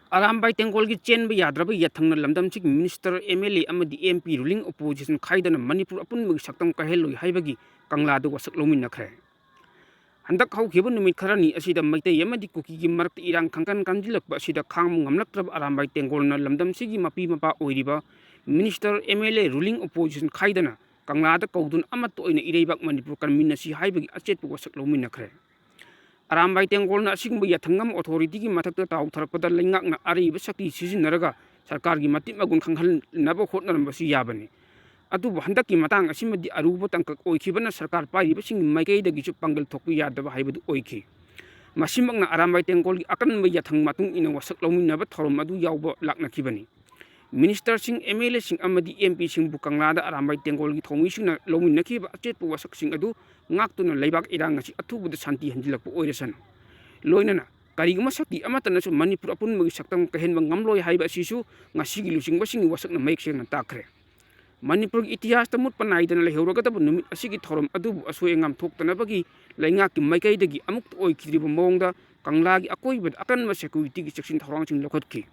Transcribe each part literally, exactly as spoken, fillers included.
ꯑꯔꯥꯝꯕꯥꯏ ꯇꯦꯡꯒꯣꯜꯒꯤ ꯆꯦꯟꯕ ꯌꯥꯗ꯭ꯔꯕ ꯌꯥꯊꯪꯅ ꯂꯝꯗꯝꯁꯤꯒꯤ minister, MLA ꯑꯃꯗꯤ MP, ruling opposition ꯈꯥꯏꯗꯅ ꯃꯅꯤꯄꯨꯔ ꯑꯄꯨꯟꯕꯒꯤ ꯁꯛꯇꯝ ꯀꯥꯏꯍꯜꯂꯣꯏ ꯍꯥꯏꯕꯒꯤ ꯀꯪꯂꯥꯗ ꯋꯥꯁꯛ ꯂꯧꯃꯤꯟꯅꯈ꯭ꯔꯦ꯫ ꯍꯟꯗꯛ ꯍꯧꯈꯤꯕ ꯅꯨꯃꯤꯠ ꯈꯔꯅꯤ ꯑꯁꯤꯗ ꯃꯩꯇꯩ ꯑꯃꯗꯤ ꯀꯨꯀꯤꯒꯤ ꯃꯔꯛꯇ ꯏꯔꯥꯡ ꯈꯪꯀꯟ ꯀꯟꯁꯤꯜꯂꯛꯄ ꯑꯁꯤꯗ ꯈꯥꯡꯕ ꯉꯝꯂꯛꯇ꯭ꯔꯕ ꯑꯔꯥꯝꯕꯥꯏ ꯇꯦꯡꯒꯣꯜꯅ ꯂꯝꯗꯝꯁꯤꯒꯤ ꯃꯄꯤ ꯃꯄꯥ ꯑꯣꯏꯔꯤꯕ minister, MLA, ruling opposition ꯈꯥꯏꯗꯅ ꯀꯪꯂꯥꯗ ꯀꯧꯗꯨꯅ ꯑꯃꯠꯇ ꯑꯣꯏꯅ ꯏꯔꯩꯕꯥꯛ ꯃꯅꯤꯄꯨꯔ ꯀꯟꯃꯤꯟꯅꯁꯤ ꯍꯥꯏꯕꯒꯤ ꯑꯆꯦꯠꯄ ꯋꯥꯁꯛ ꯂꯧꯃꯤꯟꯅꯈ꯭ꯔꯦ꯫ ꯑꯔꯥꯝꯕꯥꯏ ꯇꯦꯡꯒꯣꯜꯅ ꯑꯁꯤꯒꯨꯝꯕ ꯌꯥꯊꯪ ꯑꯃ authorityꯒꯤ ꯃꯊꯛꯇ ꯇꯥꯎꯊꯔꯛꯄꯗ ꯂꯩꯉꯥꯛꯅ ꯑꯔꯩꯕ ꯁꯛꯇꯤ ꯁꯤꯖꯤꯟꯅꯔꯒ ꯁꯔꯀꯥꯔꯒꯤ ꯃꯇꯤꯛ ꯃꯒꯨꯟ ꯈꯪꯍꯟꯅꯕ ꯍꯣꯠꯅꯔꯝꯕꯁꯨ ꯌꯥꯕꯅꯤ꯫ ꯑꯗꯨꯕꯨ ꯍꯟꯗꯛꯀꯤ ꯃꯇꯥꯡ ꯑꯁꯤꯃꯗꯤ ꯑꯔꯨꯕ ꯇꯥꯡꯀꯛ ꯑꯣꯏꯈꯤꯕꯅ ꯁꯔꯀꯥꯔ ꯄꯥꯏꯔꯤꯕꯁꯤꯡꯒꯤ ꯃꯥꯏꯀꯩꯗꯒꯤꯁꯨ ꯄꯥꯡꯒꯜ ꯊꯣꯛꯄ ꯌꯥꯗꯕ ꯍꯥꯏꯕꯗꯨ ꯑꯣꯏꯈꯤ꯫ ꯃꯁꯤꯃꯛꯅ ꯑꯔꯥꯝꯕꯥꯏ ꯇꯦꯡꯒꯣꯜꯒꯤ ꯑꯀꯟꯕ ꯌꯥꯊꯪ ꯃꯇꯨꯡ ꯏꯟꯅ ꯋꯥꯁꯛ ꯂꯧꯃꯤꯟꯅꯕ ꯊꯧꯔꯝ ꯑꯗꯨ ꯌꯥꯎꯕ ꯂꯥꯛꯅꯈꯤꯕꯅꯤ꯫ Ministerꯁꯤꯡ, MLAꯁꯤꯡ ꯑꯃꯗꯤ MPꯁꯤꯡꯕꯨ ꯀꯪꯂꯥꯗ ꯑꯔꯥꯝꯕꯥꯏ ꯇꯦꯡꯒꯣꯜꯒꯤ ꯊꯧꯃꯤꯁꯤꯡꯅ ꯂꯧꯃꯤꯟꯅꯈꯤꯕ ꯑꯆꯦꯠꯄ ꯋꯥꯁꯛꯁꯤꯡ ꯑꯗꯨ ꯉꯥꯛꯇꯨꯅ ꯂꯩꯕꯥꯛ ꯏꯔꯥꯡ ꯑꯁꯤ ꯑꯊꯨꯕꯗ ꯁꯥꯟꯇꯤ ꯍꯟꯖꯤꯜꯂꯛꯄ ꯑꯣꯏꯔꯁꯅꯨ꯫ ꯂꯣꯏꯅꯅ ꯀꯔꯤꯒꯨꯝꯕ ꯁꯛꯇꯤ ꯑꯃꯠꯇꯅꯁꯨ ꯃꯅꯤꯄꯨꯔ ꯑꯄꯨꯟꯕꯒꯤ ꯁꯛꯇꯝ ꯀꯥꯏꯍꯟꯕ ꯉꯝꯂꯣꯏ ꯍꯥꯏꯕ ꯑꯁꯤꯁꯨ ꯉꯁꯤꯒꯤ ꯂꯨꯆꯤꯡꯕꯁꯤꯡꯒꯤ ꯋꯥꯁꯛꯅ ꯃꯌꯦꯛ ꯁꯦꯡꯅ ꯇꯥꯛꯈ꯭ꯔꯦ꯫ ꯃꯅꯤꯄꯨꯔꯒꯤ ꯏꯇꯤꯍꯥꯁꯇ ꯃꯨꯠꯄ ꯅꯥꯏꯗꯅ ꯂꯩꯍꯧꯔꯒꯗꯕ ꯅꯨꯃꯤꯠ ꯑꯁꯤꯒꯤ ꯊꯧꯔꯝ ꯑꯗꯨꯕꯨ ꯑꯁꯣꯏ ꯑꯉꯥꯝ ꯊꯣꯛꯇꯅꯕꯒꯤ ꯂꯩꯉꯥꯛꯀꯤ ꯃꯥꯏꯀꯩꯗꯒꯤ ꯑꯃꯨꯛꯇ ꯑꯣꯏꯈꯤꯗ꯭ꯔꯤꯕ ꯃꯑꯣꯡꯗ ꯀꯪꯂꯥꯒꯤ ꯑꯀꯣꯏꯕꯗ ꯑꯀꯟꯕ securityꯒꯤ ꯆꯦꯛꯁꯤꯟ ꯊꯧꯔꯥꯡꯁꯤꯡ ꯂꯧꯈꯠꯈꯤ꯫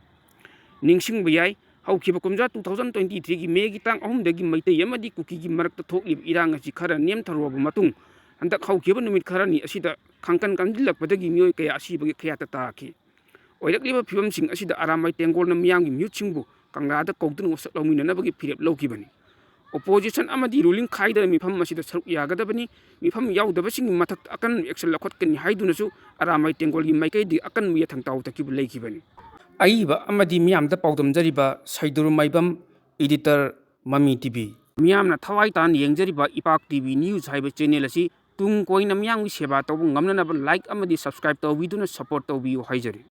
ꯅꯤꯡꯁꯤꯡꯕ ꯌꯥꯏ, ꯍꯧꯈꯤꯕ ꯀꯨꯝꯖꯥ two thousand twenty threeꯒꯤ Mayꯒꯤ ꯇꯥꯡ ꯑꯍꯨꯝꯗꯒꯤ ꯃꯩꯇꯩ ꯑꯃꯗꯤ ꯀꯨꯀꯤꯒꯤ ꯃꯔꯛꯇ ꯊꯣꯛꯂꯤꯕ ꯏꯔꯥꯡ ꯑꯁꯤ ꯈꯔ ꯅꯦꯝꯊꯔꯨꯔꯕ ꯃꯇꯨꯡ, ꯍꯟꯗꯛ ꯍꯧꯈꯤꯕ ꯅꯨꯃꯤꯠ ꯈꯔꯅꯤ ꯑꯁꯤꯗ ꯈꯪꯀꯟ ꯀꯟꯁꯤꯜꯂꯛꯄꯗꯒꯤ ꯃꯤꯑꯣꯏ ꯀꯌꯥ ꯑꯁꯤꯕꯒꯤ ꯈꯌꯥꯠꯇ ꯇꯥꯈꯤ꯫ ꯑꯣꯏꯔꯛꯂꯤꯕ ꯐꯤꯕꯝꯁꯤꯡ ꯑꯁꯤꯗ ꯑꯔꯥꯝꯕꯥꯏ ꯇꯦꯡꯒꯣꯜꯅ ꯃꯤꯌꯥꯝꯒꯤ ꯃꯤꯍꯨꯠꯁꯤꯡꯕꯨ ꯀꯪꯂꯥꯗ ꯀꯧꯗꯨꯅ ꯋꯥꯁꯛ ꯂꯧꯃꯤꯟꯅꯅꯕꯒꯤ ꯐꯤꯔꯦꯞ ꯂꯧꯈꯤꯕꯅꯤ꯫ Opposition ꯑꯃꯗꯤ ruling ꯈꯥꯏꯗꯅ ꯃꯤꯐꯝ ꯑꯁꯤꯗ ꯁꯔꯨꯛ ꯌꯥꯒꯗꯕꯅꯤ꯫ ꯃꯤꯐꯝ ꯌꯥꯎꯗꯕꯁꯤꯡꯒꯤ ꯃꯊꯛꯇ ꯑꯀꯟꯕ action ꯂꯧꯈꯠꯀꯅꯤ ꯍꯥꯏꯗꯨꯅꯁꯨ ꯑꯔꯥꯝꯕꯥꯏ ꯇꯦꯡꯒꯣꯜꯒꯤ ꯃꯥꯏꯀꯩꯗꯒꯤ ꯑꯀꯟꯕ ꯌꯥꯊꯪ ꯇꯥꯎꯊꯈꯤꯕ ꯂꯩꯈꯤꯕꯅꯤ꯫ ꯑꯏꯕ ꯑꯃꯗꯤ ꯃꯤꯌꯥꯝꯗ ꯄꯥꯎꯗꯝꯖꯔꯤꯕ ꯁꯩꯗꯨꯔ ꯃꯥꯏꯕꯝ, editor, ꯃꯃꯤ TV꯫ ꯃꯤꯌꯥꯝꯅ ꯊꯋꯥꯏ ꯇꯥꯅ ꯌꯦꯡꯖꯔꯤꯕ ꯏꯄꯥꯛ TV news ꯍꯥꯏꯕ channel ꯑꯁꯤ ꯇꯨꯡ ꯀꯣꯏꯅ ꯃꯤꯌꯥꯝꯒꯤ ꯁꯦꯕꯥ ꯇꯧꯕ ꯉꯝꯅꯅꯕ like ꯑꯃꯗꯤ subscribe ꯇꯧꯕꯤꯗꯨꯅ support ꯇꯧꯕꯤꯌꯨ ꯍꯥꯏꯖꯔꯤ꯫